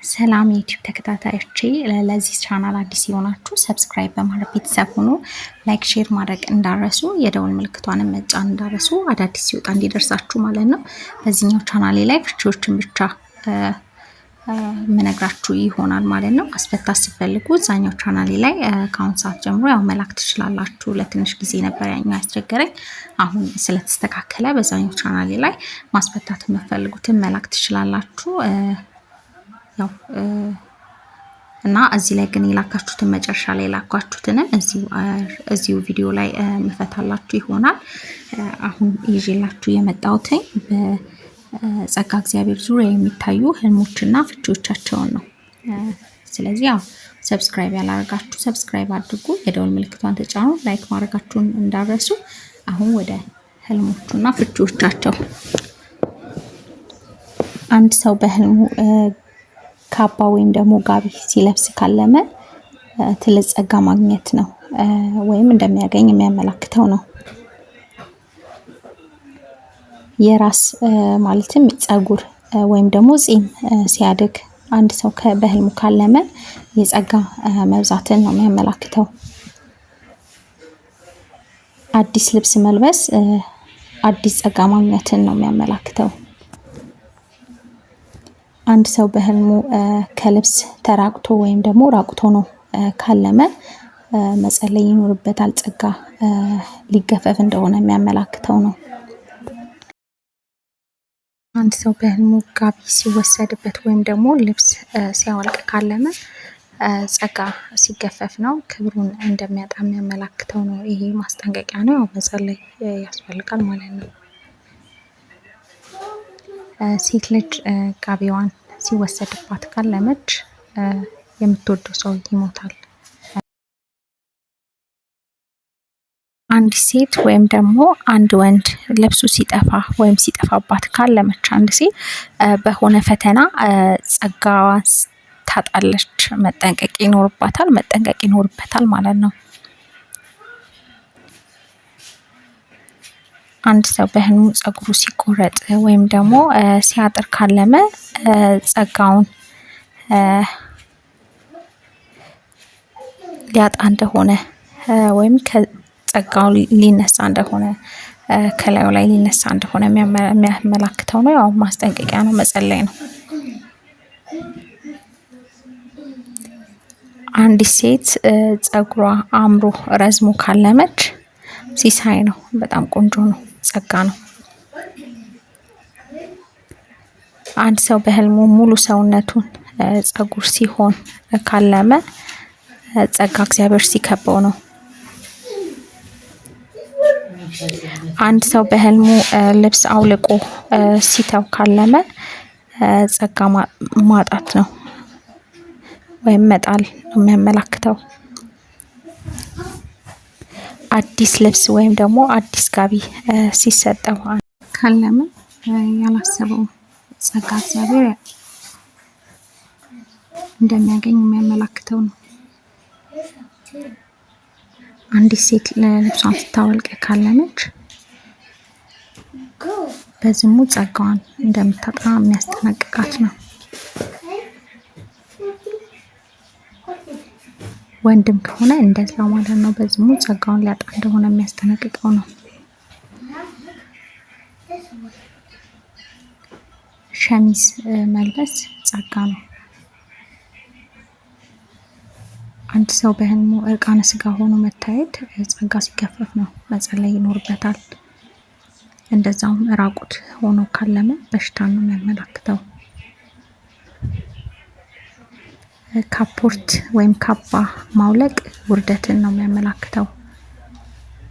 ሰላም የዩቲዩብ ተከታታዮቼ፣ ለዚህ ቻናል አዲስ የሆናችሁ subscribe በማድረግ ቤተሰብ ሁኑ። Like፣ share ማድረግ እንዳትረሱ፣ የደወል ምልክቷንም መጫን እንዳትረሱ፣ አዳዲስ ሲወጣ እንዲደርሳችሁ ማለት ነው። በዚህኛው ቻናሌ ላይ ፍቺዎችን ብቻ የምነግራችሁ ይሆናል ማለት ነው። ማስፈታት ስትፈልጉ እዛኛው ቻናሌ ላይ ከአሁን ሰዓት ጀምሮ ያው መላክ ትችላላችሁ። ለትንሽ ጊዜ ነበር ያኛው ያስቸገረኝ። አሁን ስለተስተካከለ በዛኛው ቻናሌ ላይ ማስፈታት የምትፈልጉትን መላክ ትችላላችሁ። ያው እና እዚህ ላይ ግን የላካችሁትን መጨረሻ ላይ የላካችሁትንም እዚሁ ቪዲዮ ላይ ምፈታላችሁ ይሆናል። አሁን ይዤላችሁ የመጣሁትኝ በጸጋ እግዚአብሔር ዙሪያ የሚታዩ ህልሞችና ፍቺዎቻቸውን ነው። ስለዚህ ያው subscribe ያላረጋችሁ subscribe አድርጉ፣ የደወል ምልክቷን ተጫኑ፣ like ማድረጋችሁን እንዳትረሱ። አሁን ወደ ህልሞቹና ፍቺዎቻቸው። አንድ ሰው በህልሙ ካባ ወይም ደግሞ ጋቢ ሲለብስ ካለመ ትልቅ ጸጋ ማግኘት ነው ወይም እንደሚያገኝ የሚያመላክተው ነው። የራስ ማለትም ጸጉር ወይም ደግሞ ጺም ሲያድግ አንድ ሰው በህልሙ ካለመ የጸጋ መብዛትን ነው የሚያመላክተው። አዲስ ልብስ መልበስ አዲስ ጸጋ ማግኘትን ነው የሚያመላክተው። አንድ ሰው በህልሙ ከልብስ ተራቅቶ ወይም ደግሞ ራቁቶ ነው ካለመ መጸለይ ይኖርበታል። ጸጋ ሊገፈፍ እንደሆነ የሚያመላክተው ነው። አንድ ሰው በህልሙ ጋቢ ሲወሰድበት ወይም ደግሞ ልብስ ሲያወልቅ ካለመ ጸጋ ሲገፈፍ ነው፣ ክብሩን እንደሚያጣ የሚያመላክተው ነው። ይሄ ማስጠንቀቂያ ነው። ያው መጸለይ ያስፈልጋል ማለት ነው። ሴት ልጅ ጋቢዋን ሲወሰድባት ካለመች የምትወደው ሰው ይሞታል። አንድ ሴት ወይም ደግሞ አንድ ወንድ ልብሱ ሲጠፋ ወይም ሲጠፋባት ካለመች አንድ ሴት በሆነ ፈተና ጸጋዋን ታጣለች። መጠንቀቅ ይኖርባታል፣ መጠንቀቅ ይኖርበታል ማለት ነው። አንድ ሰው በህልሙ ጸጉሩ ሲቆረጥ ወይም ደግሞ ሲያጥር ካለመ ጸጋውን ሊያጣ እንደሆነ ወይም ከጸጋው ሊነሳ እንደሆነ ከላዩ ላይ ሊነሳ እንደሆነ የሚያመላክተው ነው። ያው ማስጠንቀቂያ ነው፣ መጸለይ ነው። አንዲት ሴት ጸጉሯ አምሮ ረዝሞ ካለመች ሲሳይ ነው። በጣም ቆንጆ ነው፣ ጸጋ ነው። አንድ ሰው በህልሙ ሙሉ ሰውነቱን ጸጉር ሲሆን ካለመ ጸጋ እግዚአብሔር ሲከበው ነው። አንድ ሰው በህልሙ ልብስ አውልቆ ሲተው ካለመ ጸጋ ማጣት ነው ወይም መጣል ነው የሚያመላክተው። አዲስ ልብስ ወይም ደግሞ አዲስ ጋቢ ሲሰጠው ካለመ ያላሰበው ጸጋ እግዚአብሔር እንደሚያገኝ የሚያመላክተው ነው። አንዲት ሴት ልብሷን ስታወልቅ ካለመች በዝሙት ጸጋዋን እንደምታጣ የሚያስጠነቅቃት ነው። ወንድም ከሆነ እንደዛው ማለት ነው። በዝሙት ጸጋውን ሊያጣ እንደሆነ የሚያስጠነቅቀው ነው። ሸሚዝ መልበስ ጸጋ ነው። አንድ ሰው በህልሙ እርቃነ ስጋ ሆኖ መታየት ጸጋ ሲገፈፍ ነው። መጸለይ ይኖርበታል። እንደዛውም ራቁት ሆኖ ካለመ በሽታን ነው የሚያመላክተው። ካፖርት ወይም ካባ ማውለቅ ውርደትን ነው የሚያመላክተው።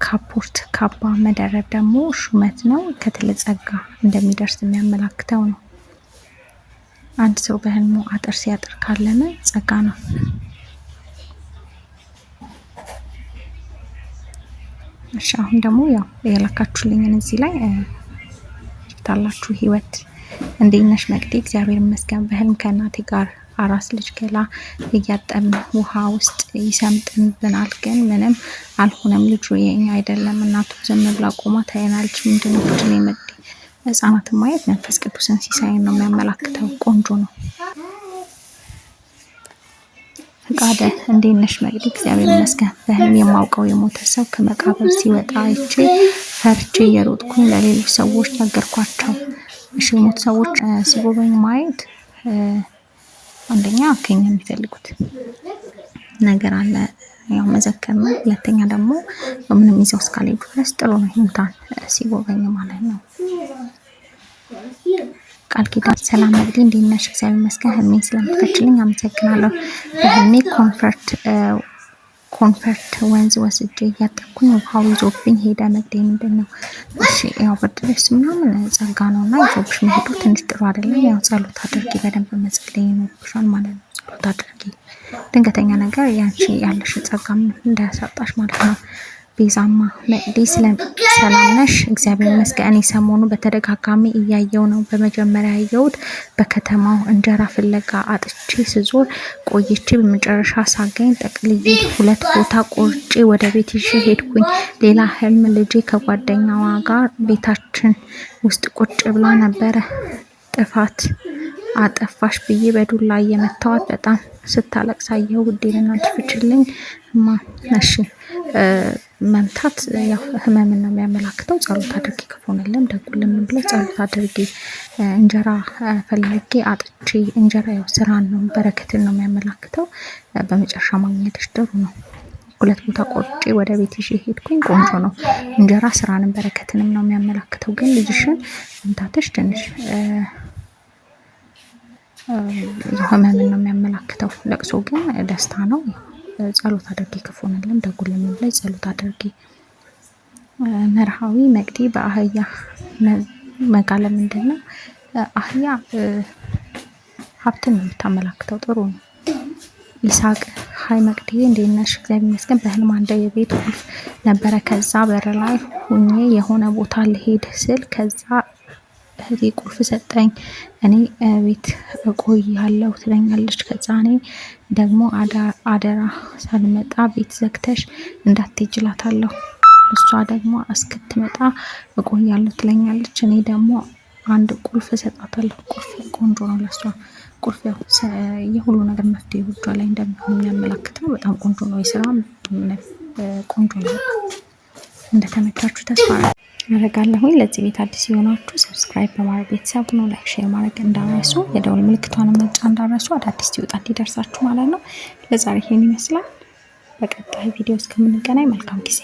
ካፖርት ካባ መደረብ ደግሞ ሹመት ነው፣ ከትልቅ ጸጋ እንደሚደርስ የሚያመላክተው ነው። አንድ ሰው በህልሙ አጥር ሲያጥር ካለመ ጸጋ ነው። እሺ አሁን ደግሞ ያው የላካችሁልኝን እዚህ ላይ ታላችሁ ህይወት እንዴት ነሽ መቅዲ? እግዚአብሔር ይመስገን። በህልም ከእናቴ ጋር አራስ ልጅ ገላ እያጠብን ውሃ ውስጥ ይሰምጥብናል፣ ግን ምንም አልሆነም። ልጁ የኛ አይደለም። እናቱ ዝም ብላ ቆማ ታየናለች። ምንድነው ፍችን የመቅዲ? ህጻናትን ማየት መንፈስ ቅዱስን ሲሳይን ነው የሚያመላክተው። ቆንጆ ነው። ፈቃደ፣ እንዴት ነሽ መቅዲ? እግዚአብሔር ይመስገን። በህልም የማውቀው የሞተ ሰው ከመቃብር ሲወጣ አይቼ ፈርቼ እየሮጥኩኝ ለሌሎች ሰዎች ነገርኳቸው። እሺ፣ የሞቱ ሰዎች ሲጎበኙ ማየት አንደኛ ከኛ የሚፈልጉት ነገር አለ፣ ያው መዘከር ነው። ሁለተኛ ደግሞ ምንም ይዘው እስካልሄዱ ድረስ ጥሩ ነው፣ ሙታን ሲጎበኙ ማለት ነው። ቃል ኪዳን፣ ሰላም መቅዲ፣ እንዴት ነሽ? እግዚአብሔር ይመስገን። ህልሜን ስለምትፈችልኝ አመሰግናለሁ። በህልሜ ኮንፈርት ወንዝ ወስጄ እያጠብኩኝ ውሃው ይዞብኝ ሄደ። መቅዲ ምንድን ነው? እሺ፣ ያው ብርድ ልብስ ምናምን ጸጋ ነው እና ይዞብሽ መሄዱ ትንሽ ጥሩ አይደለም። ያው ጸሎት አድርጊ፣ በደንብ መጸለይ ይኖርብሻል ማለት ነው። ጸሎት አድርጊ። ድንገተኛ ነገር ያንቺ ያለሽ ጸጋ እንዳያሳጣሽ ማለት ነው። ቤዛማ፣ መቅዲ ሰላም ነሽ? እግዚአብሔር ይመስገን። እኔ ሰሞኑ በተደጋጋሚ እያየው ነው። በመጀመሪያ ያየሁት በከተማው እንጀራ ፍለጋ አጥቼ ስዞር ቆይቼ በመጨረሻ ሳገኝ ጠቅልዬ ሁለት ቦታ ቆርጬ ወደ ቤት ይዤ ሄድኩኝ። ሌላ ህልም ልጄ ከጓደኛዋ ጋር ቤታችን ውስጥ ቁጭ ብላ ነበረ። ጥፋት አጠፋሽ ብዬ በዱላ እየመታዋት በጣም ስታለቅስ አየሁ። ውዴ ለእናንተ ፍችልኝ እማ። እሺ፣ መምታት ያው ህመምን ነው የሚያመላክተው። ጸሎት አድርጊ፣ ክፉን ደጉን ለምን ብለሽ ጸሎት አድርጊ። እንጀራ ፈልጌ አጥቼ፣ እንጀራ ያው ስራን ነው በረከትን ነው የሚያመላክተው። በመጨረሻ ማግኘትሽ ጥሩ ነው። ሁለት ቦታ ቆርጬ ወደ ቤት ይዤ ሄድኩኝ። ቆንጆ ነው። እንጀራ ስራንም በረከትንም ነው የሚያመላክተው። ግን ልጅሽን መምታትሽ ትንሽ ህመምን ነው የሚያመላክተው። ለቅሶ ግን ደስታ ነው። ጸሎት አድርጊ፣ ክፉን ደጉን ለምን ብለሽ ጸሎት አድርጊ። መርሃዊ፣ መቅዲ በአህያ መጋለብ ምንድን ነው? አህያ ሀብትን ነው የምታመላክተው። ጥሩ ነው። ይሳቅ፣ hi መቅዲ፣ እንዴት ነሽ? እግዚአብሔር ይመስገን። በህልም አንድ የቤት ቁልፍ ነበረ። ከዛ በር ላይ ሁኜ የሆነ ቦታ ልሄድ ስል ከዛ እህቴ ቁልፍ ሰጠኝ። እኔ ቤት እቆያለሁ ትለኛለች። ከዛ እኔ ደግሞ አደራ ሳልመጣ ቤት ዘግተሽ እንዳትሄጂ እላታለሁ። እሷ ደግሞ እስክትመጣ እቆያለሁ ትለኛለች። እኔ ደግሞ አንድ ቁልፍ እሰጣታለሁ። ቁልፍ ቆንጆ ነው ለሷ። ቁልፍ ያው የሁሉ ነገር መፍትሄ እጇ ላይ እንደሚሆን የሚያመላክት ነው። በጣም ቆንጆ ነው። የስራ ቆንጆ ነው። እንደተመቻችሁ ተስፋ አደርጋለሁኝ። ለዚህ ቤት አዲስ የሆናችሁ subscribe በማድረግ ቤተሰብ ነው። Like፣ share ማድረግ እንዳትረሱ፣ የደውል ምልክቷን መጫን እንዳትረሱ፣ አዳዲስ ሲወጣ እንዲደርሳችሁ ማለት ነው። ለዛሬ ይሄን ይመስላል። በቀጣይ ቪዲዮ እስከምንገናኝ መልካም ጊዜ።